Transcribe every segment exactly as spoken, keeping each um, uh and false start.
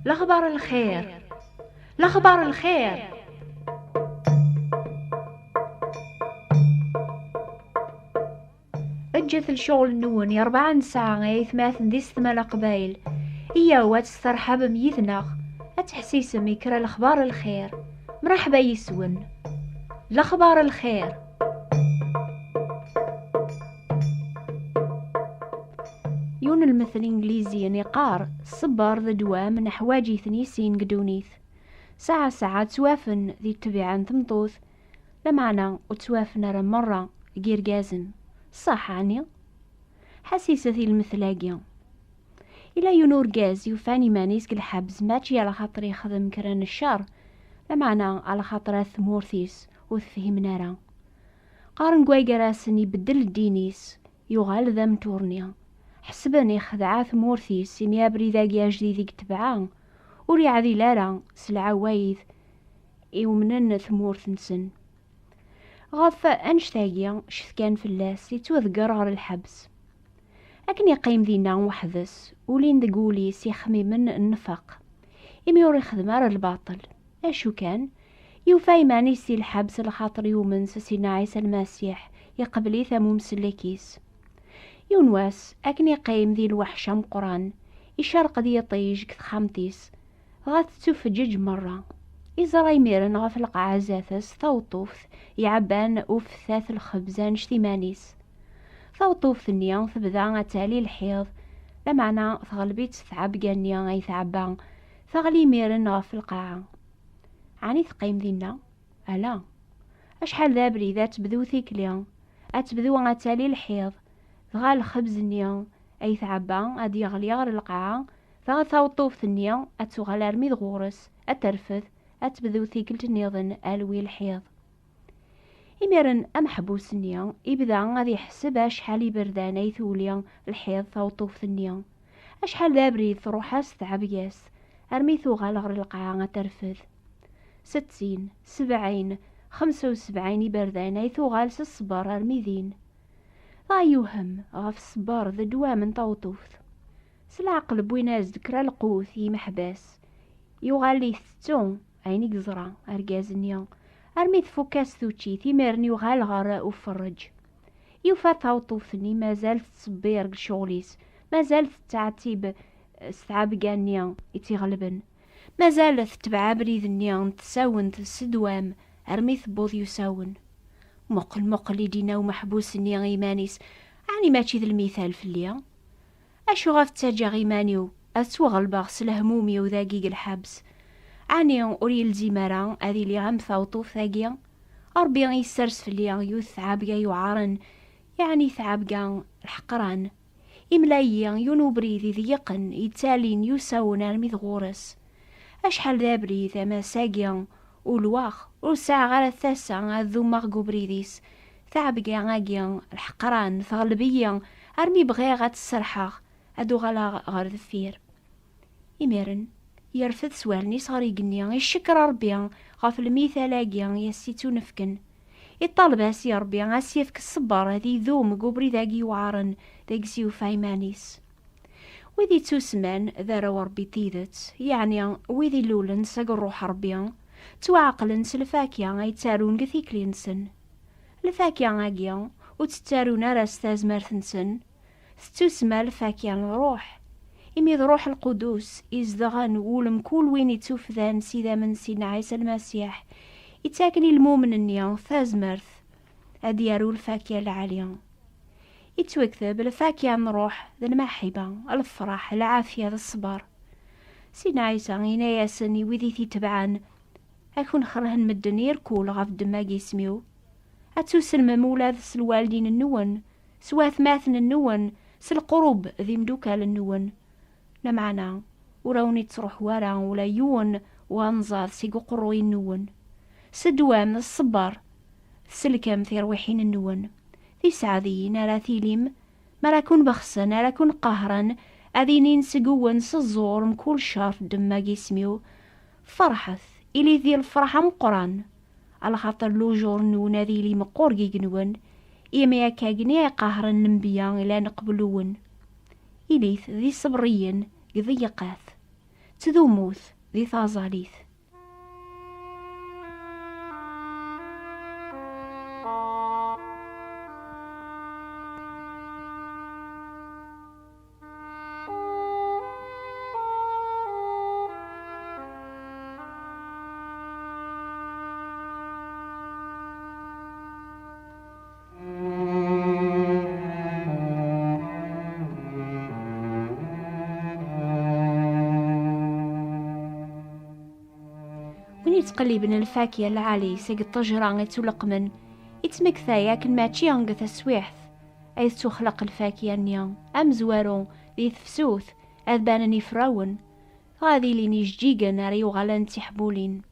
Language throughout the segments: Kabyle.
Lexbar lxir. Lexbar lxir. Ǧǧet lecɣel-nwen i rebɛa n ssaɛa ay atmaten d isetma leqbayel. Iyyaw ad testerḥabem yid-neɣ, ad teḥsisem i kra lexbar lxir. Mraḥba yis-wen. Lexbar lxir. Yiwen n lmetl inglizi iqqar: ṣṣber d ddwam neḥwaǧ-iten i sin deg ddunit. Saɛa saɛa ttwafen di ṭṭbiɛa n tmeṭṭut, lameɛna ur ttwafen ara merra deg yirgazen. Ṣṣeḥ ɛni? Ḥassiset i lmetl-agi. Ila yiwen urgaz yufan iman-is deg lḥebs, mačči ala xaṭer yexdem kra n ccer, lameɛna ala xaṭer at tmurt-is ur t-fhimen ara. Qqaren deg waygar-asen ibeddel ddin-is, yuɣal d amturni. Ḥesben ixdeɛ tmurt-is, imi abrid-agi ajdid i yetbeɛ ur iɛdil ara s lɛawayed i umnen tmurt-nsen. Ɣef annect-agi, cetkan fell-as, yettwaḍegger ɣer lḥebs. Akken yeqqim dinna weḥd-s, ulin deg wul-is ixemmimen n nnfeq, imi ur ixdem ara lbaṭel. Acu kan, yufa iman-is di lḥebs lxaṭer yumen s Sidna Ɛisa Lmasiḥ, iqbel-it am umsellek-is. Yiwen wass, akken iqqim di lweḥc ameqqran, icerreq-d yiṭij deg texxamt-is, dɣa tettufeǧǧeǧ merra. Iẓra imiren ɣef lqaɛa zdat-s taweṭṭuft iɛebban uftat lxebz annect iman-is. Taweṭṭuft-nni tebda ad tali lḥiḍ, lameɛna teɣleb-itt tɛebga-nni ay tɛebba, teɣli imiren ɣef lqaɛa. Ɛni teqqim dinna? Ala. Acḥal d abrid ad tebdu tikli, ad tebdu ad tali lḥiḍ, dɣa lxebz-nni ay tɛebba ad yeɣli ɣer lqaɛa, dɣa taweṭṭuft-nni ad tuɣal armi d ɣur-s, ad terfed, ad tebdu tikkelt nniḍen alwi lḥiḍ. Imiren ameḥbus-nni ibda ad iḥseb acḥal iberdan ay tewli lḥiḍ taweṭṭuft-nni. Acḥal d abrid truḥ-as tɛebga-s armi tuɣal ɣer lqaɛa ad terfed. Settin, sebɛin, xemsa u sebɛin iberdan ay tuɣal s ṣṣber armi din. Dɣa yuhem ɣef ṣṣber d ddwam n taweṭṭuft. S leɛqel wwin-as-d kra lqut i yimeḥbas. Yuɣal itettu ayen i yeẓra argaz-nni, armi tfukk-as tuččit, imiren yuɣal ɣer uferreǧ. Yufa taweṭṭuft-nni mazal tettṣebbir deg ccɣel-is, mazal tettɛettib s tɛebga-nni i tt-iɣelben. Mazal tetbeɛ abrid-nni n tsawent s ddwam armi tewweḍ i usawen. Muqel, muqel, i d-yenna umeḥbus-nni i yiman-is, ɛni mačči d lmital fell-i? Acu ɣef ttaǧǧaɣ iman-iw ad ttwaɣelbeɣ s lehmum-iw dagi deg lḥebs? Ɛni ur yelzim ara ad iliɣ am taweṭṭuft-agi? Ṛebbi yessers fell-i yiwet tɛebga yuɛren, yeɛni tɛebga lḥeqran. Imla-yi yiwen ubrid iḍeyqen yettalin yusawen armi d ɣur-s. Acḥal d abrid, ama ass-agi ulwaɣ, ur sɛiɣ ara tasa ad dummeɣ deg ubrid-is. Taɛebga-agi lḥeqran teɣleb-iyi armi bɣiɣ ad tt-sserḥeɣ, ad uɣaleɣ ɣer deffir. Imiren, yerfed s wallen-is ɣer igenni, icekkeṛ Ṛebbi ɣef lmital-agi i as-ittunefken. Iṭaleb-as i Ṛebbi a s-yefk ṣṣber ad idum deg ubrid-agi iweɛṛen deg s-yufa iman-is. Wid ittusman d arraw Ṛebbi n tidet, yeɛni wid ilulen seg Ṛṛuḥ Ṛebbi, ttwaɛeqlen s lfakya ay ttarun deg tikli-nsen. Lfakya-agi ur tt-ttarun ara s tazmert-nsen, tettusma lfakya n Ṛṛuḥ, imi d Ṛṛuḥ Lqudus izedɣen wul mkul win ittufdan s idammen n Sidna Ɛisa Lmasiḥ, ittaken i lmumen-nni tazmert ad d-yaru lfakya lɛali. Ittwakteb lfakya n Ṛṛuḥ d lmaḥiba, lefṛaḥ, lɛafya d ṣṣber. Sidna Ɛisa yenna-yasen i wid i t-itebɛen: "Ad ken-xerhen medden irkul ɣef ddemma n yisem-iw. Ad tuselmem ula d s lwaldin-nwen, s watmaten-nwen, s leqrub d imdukal-nwen. Lameɛna ur awen-ittruḥu ara ula yiwen wanẓad seg uqerruy-nwen. S ddwam d ṣṣber, tselkem tirwiḥin-nwen. D iseɛdiyen ara tilim, mi ara ken-bexsen, ara ken-qehren, ad inin seg-wen s ẓẓur mkul ccer ddemma n yisem-iw. Ferḥet, ilit di lefṛaḥ ameqqran, alaxaṭer lujur-nwen ad yili meqqur deg yigenwen, imi akka-gni i qehren lenbiya ilan qbel-nwen. Ilit d iṣebriyen deg iḍeyqat." tdumut di taẓalit. Win yettqelliben lfakya lɛali seg ṭṭejra i ttuleqqmen, yettmektay akken mačči deg taswiɛt ay tettuxleq lfakya-nni amezwaru di tefsut, ad banen ifrawen, dɣa ad ilin ijeǧǧigen ara yuɣalen d tiḥbulin.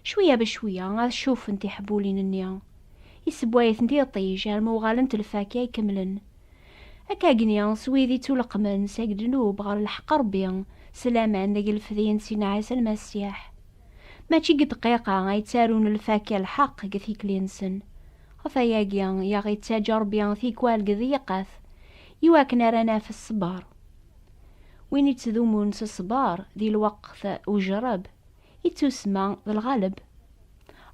Cwiya becwiya ad cuffen tiḥbulin-nni. Isewway-itent iṭij armi uɣalent lfakya ikemlen. Akkagni s wid ittuleqqmen seg ddnub ɣer lḥeqq Ṛebbi, s laman deg lefdi n Sidna Ɛisa Lmasiḥ. Mačči deg dqiqa ay ttarun lfakya lḥeqq deg tikli-nsen. Ɣef wayagi i aɣ-ittaǧǧa Ṛebbi tikwal deg ḍiqat, iwakken ara naf ṣṣber. Win ittdumun s ṣṣber di lweqt ujerreb, ittusemma d lɣaleb.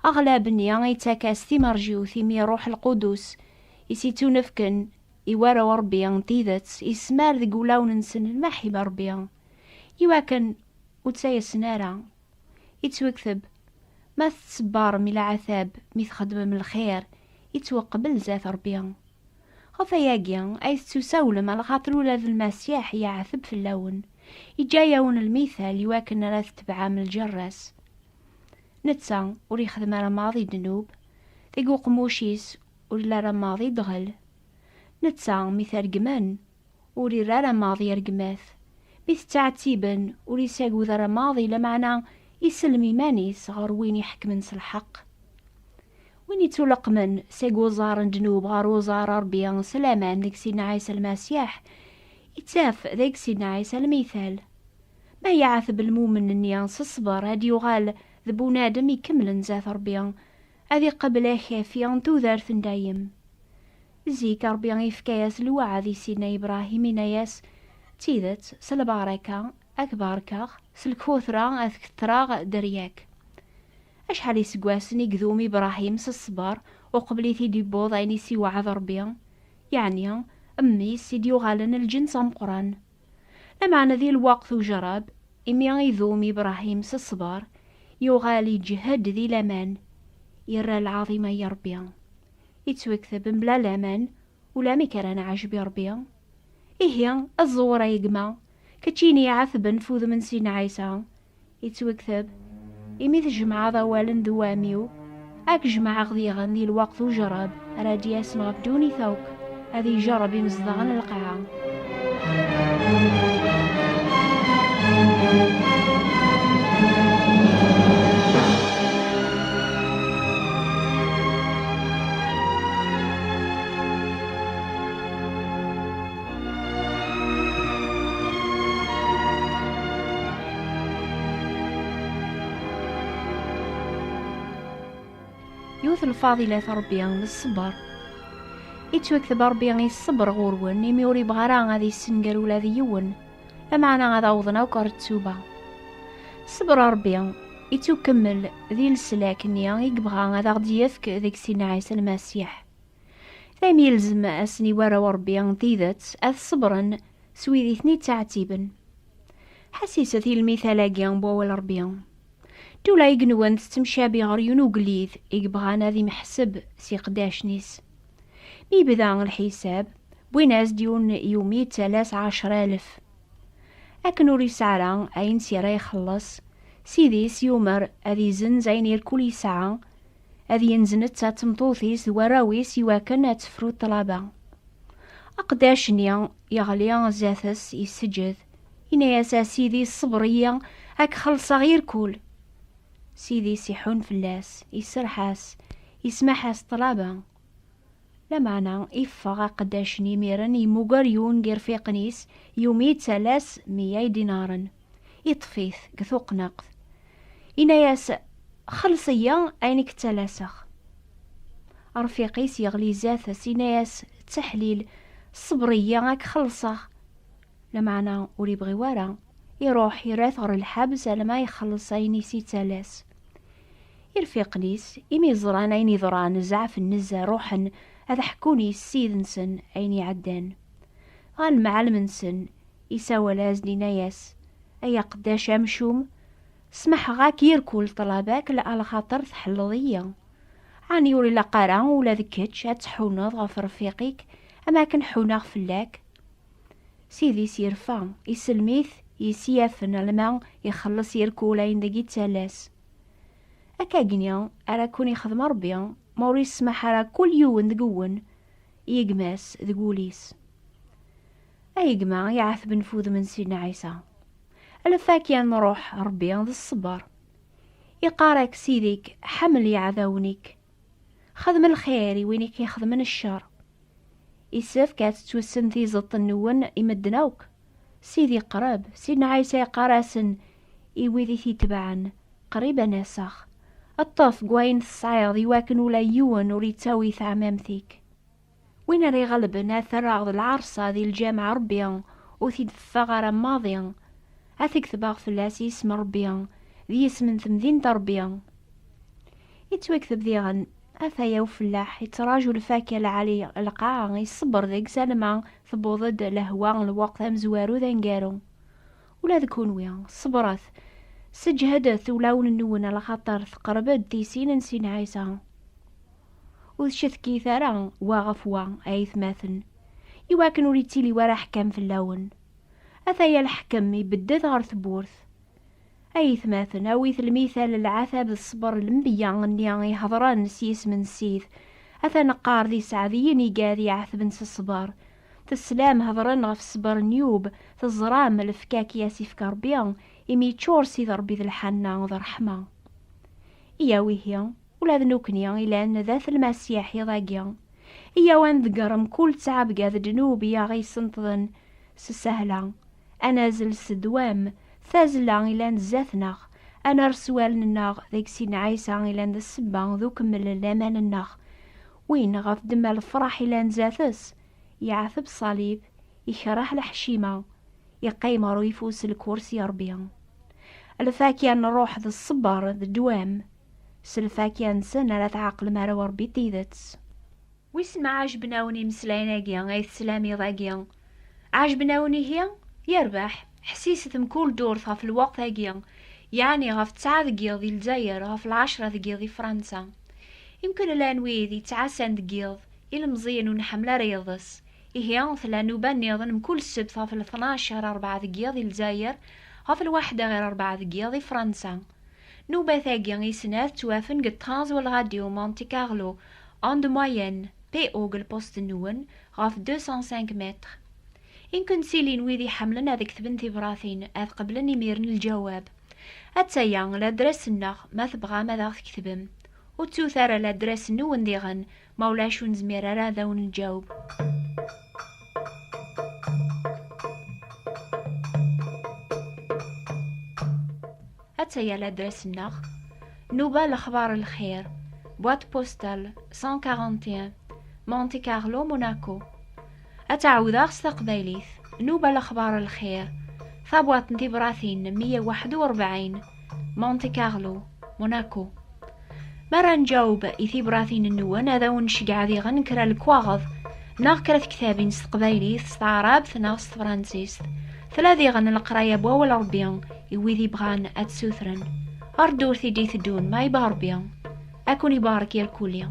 Aɣlab-nni ittak-as timerjiwt imi Ṛṛuḥ Lqudus i s-ittunefken i warraw Ṛebbi n tidet, ismar deg wulawen-nsen lmaḥiba Ṛebbi, iwakken ur ttayasen ara. Ittwekteb, ma tettṣebbarem i leɛtab mi txeddmem lxir, ittweqbel zdat Ṛebbi. Ɣef wayagi ay tettusawlem, alaxaṭer ula d Lmasiḥ yeɛteb fell-awen, iǧǧa-yawen lmital iwakken ara tetebɛem lǧerra-s. Netta ur yexdem ara maḍi ddnub, deg uqemmuc-is ur illa ara maḍi ddɣel. Netta mi t-regmen, ur irra ara maḍi rregmat. Mi t-ttɛettiben, ur isagud ara maḍi, lameɛna isellem iman-is ɣer win iḥekmen s lḥeqq. Win ittuleqqmen seg uẓar n ddnub ɣer uẓar n Ṛebbi s laman deg Sidna Ɛisa Lmasiḥ, ittaf deg Sidna Ɛisa lmital. Ma yeɛteb lmumen-nni s ṣṣber, ad yuɣal d bunadem ikemlen zdat Ṛebbi, ad iqabel akafi n tudert n dayem. Zik Ṛebbi ifka-yas lweɛd i Sidna Ibrahim, inna-yas: "D tidet, s lbaraka ad k-barkeɣ, s lkutra ad k-ttreɣ dderya-k." Acḥal iseggasen i idum Ibrahim s ṣṣber uqbel i t-id-iwweḍ ayen i s-iweɛɛed Ṛebbi? Yeɛni, mmi-s i d-yuɣalen lǧens ameqqran. Lameɛna di lweqt ujerreb, imi idum Ibrahim s ṣṣber, yuɣal iǧhed di laman, irra lɛaḍima i Ṛebbi. Ittwekteb mebla laman, ulamek ara nɛejb i Ṛebbi. Ihi, aẓewwer ay gma, keččini iɛetben f udem n Sidna Ɛisa, ittwekteb: "Imi tjemɛeḍ awalen d uwam-iw, ad k-jemɛeɣ diɣen di lweqt ujerreb ara d-yasen ɣef ddunit akk, ad ijerreb imezdaɣ n lqaɛa." Yiwet n lfaḍilat Ṛebbi d ṣṣber. Ittwakteb Ṛebbi i ṣṣber ɣur-wen, imi ur ibɣi ara ad issenger ula d yiwen, lameɛna ad awḍen akk ɣer ttuba. Ṣṣber Ṛebbi ittukemmel di leslak-nni i yebɣa ad aɣ-d-yefk deg Sidna Ɛisa Lmasiḥ. Daymi yelzem asen i warraw Ṛebbi n tidet ad ṣebren s wid i ten-ittɛettiben. Ḥessiset i lmital-agi n wawal Ṛebbi. Ddula igenwen tettemcabi ɣer yiwen ugellid i yebɣan ad imḥesseb s iqeddacen-is. Mi yebda lḥisab, wwin-as-d yiwen yumi yettalas ɛecra alef. Akken ur yesɛi ara ayen s ara ixelleṣ, sidi-s yumer ad izenz ayen irkul yesɛa, ad yenz netta d tmeṭṭut-is d warraw-is iwakken ad tefru ṭṭlaba. Aqeddac-nni yeɣli zdat-s, yesseǧed, yenna-yas: "A Sidi, ṣṣber-iyi, ad k-xellṣeɣ irkul." Sidi-s iḥun fell-as, iserreḥ-as, yesmaḥ-as ṭṭlaba. Lameɛna iffeɣ aqeddac-nni imiren, yemmuger yiwen n yirfiqen-is yumi yettalas meyya idinaren. Iṭṭef-it deg tuqneqt. Yenna-yas: "Xelleṣ-iyi ayen i k-ttalaseɣ." Arfiq-is yeɣli zdat-s, yenna-yas: "Ttaḥlil, ṣṣber-iyi ad k-xellṣeɣ." Lameɛna ur ibɣi wara, Iruḥ, irra-t ɣer lḥebs alma ixelleṣ ayen i s-ittalas. Irfiqen-is, imi ẓran ayen yeḍran, zeɛfen nezzeh, ruḥen ad ḥkun i ssid-nsen ayen iɛeddan. Dɣa lemɛellem-nsen isawal-as-d, inna-yas: "Ay aqeddac amcum, smaḥeɣ-ak yir kul ṭṭlaba-k, la lxaṭer tḥelleḍ-iyi. Ɛni ur ilaq ara ula d kečč ad tḥuneḍ ɣef rfiq-ik am akken ḥuneɣ fell-ak?" Ssid-is irfa, isellem-it yesyafen alma ixelleṣ irkul ayen deg ittalas. Akkagni ara ken-ixdem Ṛebbi, ma ur ismaḥ ara kul yiwen deg-wen i gma-s deg wul-is. A gma iɛetben f udem n Sidna Ɛisa, lfakya n ṛuḥ Ṛebbi d ṣṣber. Iqqar-ak Sidi-k: "Ḥemmel iɛdawen-ik, xdem lxir i win i k-ixedmen ccer." Isefk ad tettwassen tizeṭ-nwen i medden akk. Sidi qreb. Sidna Ɛisa iqqar-asen i wid i t-itebɛen: "Qrib ad n-aseɣ. Ṭṭef deg wayen tesɛiḍ, iwakken ula yiwen ur ittawi taɛmamt-ik." Win ara iɣelben ad t-rreɣ d lɛerṣa di lǧameɛ Ṛebbi, ur t-id-teffeɣ ara maḍi. Ad t-ketbeɣ fell-as yisem n Ṛebbi, d yisem n temdint Ṛebbi. Ittwakteb diɣen: "Ataya ufellaḥ, ittraǧu lfakya lɛali lqaɛa, iṣebber deg-s alma tewweḍ-d lehwa n lweqt amezwaru d aneggaru." Ula d kunwi, ṣebret, seǧhedet ulawen-nwen, alaxaṭer teqreb-d tisin n Sidna Ɛisa. Ur tcetkit ara wa ɣef wa, ay aytmaten, iwakken ur ittili wara ḥkam fell-awen. Ataya leḥkem ibedded ɣer tewwurt. Ay aytmaten, awit lmital n lɛatab d ṣṣber n lenbiya-nni ihedṛen s yisem n Ssid. Ata neqqar d iseɛdiyen igad iɛetben s ṣṣber. Teslam hedṛen ɣef ṣṣber n Yub, teẓram lefkak i as-ifka Ṛebbi, imi yeččur Sidi Ṛebbi d lḥanna d ṛṛeḥma. Iyaw ihi, ula d nukni ilan d at Lmasiḥ iḍ-agi. Iyaw ad nḍegger mkul ttɛebga d ddnub i aɣ-isenṭḍen s ssahla. Ad nazzel s ddwam tazzla ilan zdat-neɣ, ad nerr s wallen-nneɣ deg Sidna Ɛisa ilan d ssebba d ukemmel n laman-nneɣ. Win ɣef ddemma lefṛaḥ ilan zdat-s, yeɛteb ṣṣalib, ikreh leḥcima, iqqim ɣer uyeffus n lkursi n Ṛebbi. Lfakya n ṛṛuḥ d ṣṣber d ddwam. S lfakya-nsen ara tɛeqlem arraw n Ṛebbi n tidet. Wissen ma ɛejben-awen imeslayen-agi ay teslam iḍ-agi? Ɛejben-awen ihi? Yerbeḥ, ḥsiset mkul ddurt ɣef lweqt-agi, yeɛni ɣef ttesɛa deg yiḍ di Lezzayer, ɣef lɛecṛa deg yiḍ di Fransa. Imken llan wid yettɛassan deg yiḍ, ilemẓiyen ur nḥemmel ara iḍes. Ihi, tella nnuba nniḍen mkul ssebt ɣef tnac ar rebɛa deg yiḍ di Lezzayer, ɣef lwaḥda ɣir rebɛa deg yiḍ di Fransa. Nnubat-agi i snat ttwafen deg Trans World Radio Monte Carlo, onde moyenne, P O deg lpost-nwen, ɣef deux cent cinq mètres. Imken tilin wid iḥemmlen ad ketben tibratin, ad qeblen imiren lǧawab. Attaya ladres-nneɣ, ma tebɣam ad aɣ-tketbem. Ur ttut ara ladres-nwen diɣen, ma ulac ur nezmir ara ad awen-nǧaweb. Attaya ladres-nneɣ: Nuba Lexbar Lxir, boîte postale cent quarante et un, Monte Carlo, Monaco. Ad tt-ɛawdeɣ s taqbaylit: Nuba Lexbar Lxir, tabwaṭ n tibratin meyya u waḥed u rebɛin, Monte Carlo, Monaco. Mi ara nǧaweb i tibratin-nwen, ad awen-nceggeɛ diɣen kra n lekwaɣeḍ neɣ kra tektabin s teqbaylit, s taɛrabt neɣ s tefransist. Tella diɣen leqraya n wawal Ṛebbi i wid ibɣan ad t-ssutren. Ar ddurt i d-iteddun, ma yebɣa Ṛebbi. Ad ken-ibarek irkulli.